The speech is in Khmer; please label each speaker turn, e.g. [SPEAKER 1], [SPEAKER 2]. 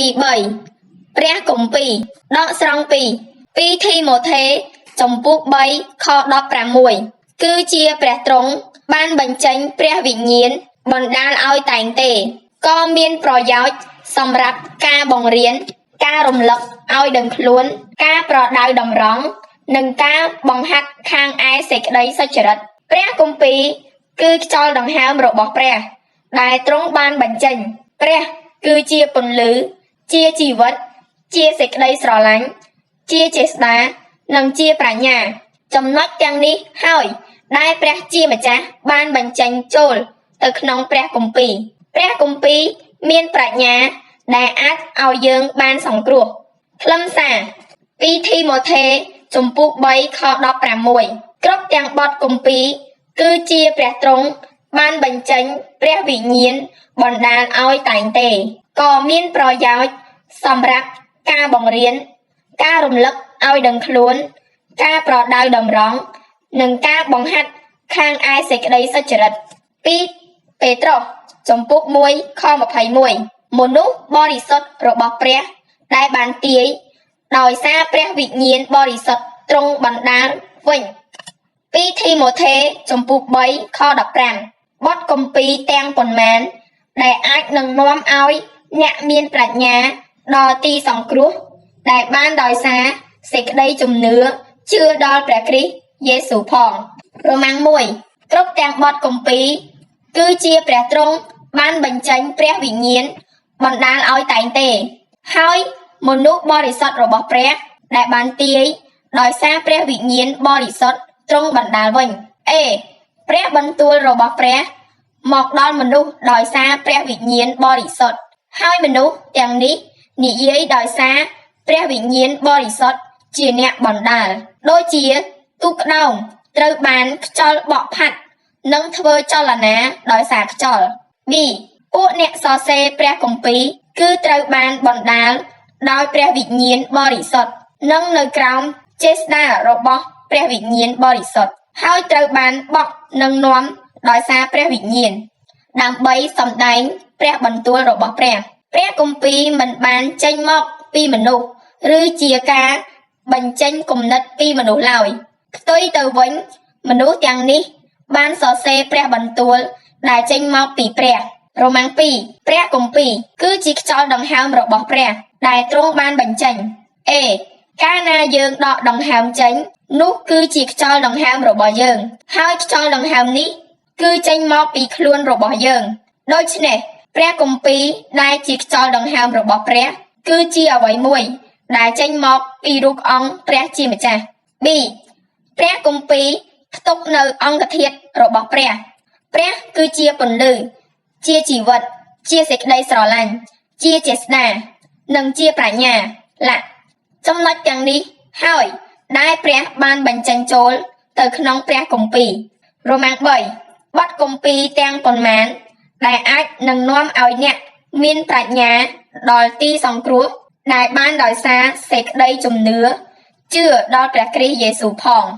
[SPEAKER 1] ទី3ព្រះគម្ពីរដកស្រង់ពី2ធីម៉ូថេចំពូក3ខ16គឺជាព្រះទ្រង់បានបញ្ចេញព្រះវិញ្ញាណបណ្ដាលឲ្យតែងទេក៏មានប្រយោជន៍សម្រាប់ការបង្រៀនការរំលឹកឲ្យដឹងខ្លួនការប្រដៅតម្រង់និងការបង្ហាត់ខាងឯសេចក្តីសុចរិតព្រះគម្ពីរគឺខ្យល់ដង្ហើមរបស់ព្រះដែលទ្រង់បានបញ្ចេញព្រះគឺជាពន្លឺជាជីវិតជាសេចក្តីស្រឡាញ់ជាចេស្តានិងជាប្រាជ្ញាចំណុចទាំងនេះហើយដែលព្រះជាម្ចាស់បានបញ្ចេញចូលទៅក្នុងព្រះគម្ពីរព្រះគម្ពីរមានប្រាជ្ញាដែលអាចឲ្យយើងបានសង្គ្រោះខ្លឹមសារ2ធីម៉ូថេជំពូក3ខ16គ្រប់ទាំងបទគម្ពីរគឺជាព្រះទ្រង់បានបញ្ចេញព្រះវិញ្ញាណបណ្ដាលឲ្យតែងទេក៏មានប្រយោជន៍សម្រាប់ការបង្រៀនការរំលឹកឲ្យដឹងខ្លួនការប្រដៅតម្រង់និងការបង្ហាត់ខាងឯសេចក្តីសុចរិត2ពេត្រុសជំពូក1ខ21មនុស្សបរិសុទ្ធរបស់ព្រះដែលបានទាយដោយសារព្រះវិញ្ញាណបរិសុទ្ធទ្រង់បណ្ដាលវិញ2ធីម៉ូថេជំពូក3ខ15បទគម្ពីរទាំងប៉ុន្មានដែលអាចនឹងនាំឲ្យអ្នកមានប្រាជ្ញាដល់ទីសង្គ្រោះដែលបានដោយសារសេចក្តីជំនឿជឿដល់ព្រះគ្រីស្ទយេស៊ូវផងរ៉ូម៉ាំង1គ្រប់ទាំងបទគម្ពីរគឺជាព្រះទ្រង់បានបញ្ចេញព្រះវិញ្ញាណបណ្ដាលឲ្យតែងទេហើយមនុស្សបរិសុទ្ធរបស់ព្រះដែលបានទាយដោយសារព្រះវិញ្ញាណបរិសុទ្ធទ្រង់បណ្ដាលវិញអេព្រះបន្ទូលរបស់ព្រះមកដល់មនុស្សដោយសារព្រះវិញ្ញាណបរិសុទ្ធហើយមនុស្សទាំងនេះនិយាយដោយសារព្រះវិញ្ញាណបរិសុទ្ធជាអ្នកបណ្ដាលដូចជាទូកក្តោងត្រូវបានខ្យល់បក់ផាត់និងធ្វើចលនាដោយសារខ្យល់ B ពួកអ្នកសរសេរព្រះគម្ពីរគឺត្រូវបានបណ្ដាលដោយព្រះវិញ្ញាណបរិសុទ្ធនិងនៅក្រោមចេស្តារបស់ព្រះវិញ្ញាណបរិសុទ្ធហើយត្រូវបានបក់និងនាំដោយសារព្រះវិញ្ញាណដើម្បីសម្ដែងព្រះបន្ទូលរបស់ព្រះព្រះគម្ពីរមិនបានចេញមកពីមនុស្សឬជាការបញ្ចេញគំនិតពីមនុស្សឡើយផ្ទុយទៅវិញមនុស្សទាំងនេះបានសរសេរព្រះបន្ទូលដែលចេញមកពីព្រះរ៉ូម៉ាំង2ព្រះគម្ពីរគឺជាខ្យល់ដង្ហើមរបស់ព្រះដែលទ្រង់បានបញ្ចេញអេកាលណាយើងដកដង្ហើមចេញនោះគឺជាខ្យល់ដង្ហើមរបស់យើងហើយខ្យល់ដង្ហើមនេះគឺចេញមកពីខ្លួនរបស់យើងដូច្នេះព្រះគម្ពីរដែលជាខ្យល់ដង្ហើមរបស់ព្រះគឺជាអ្វីមួយដែលចេញមកពីរូបអង្គព្រះជាម្ចាស់ B ព្រះគម្ពីរផ្ទុកនៅអង្គធាតុរបស់ព្រះព្រះគឺជាពន្លឺជាជីវិតជាសេចក្តីស្រឡាញ់ជាចេស្តានិងជាប្រាជ្ញាលៈចំណុចទាំងនេះហើយដែលព្រះបានបញ្ចេញចូលទៅក្នុងព្រះគម្ពីររ៉ូម៉ាំង3បទគម្ពីរទាំងប៉ុន្មានដែលអាចនឹងនាំឲ្យអ្នកមានប្រាជ្ញាដល់ទីសង្គ្រោះដែលបានដោយសារសេចក្តីជំនឿជឿដល់ព្រះគ្រីស្ទយេស៊ូវផង។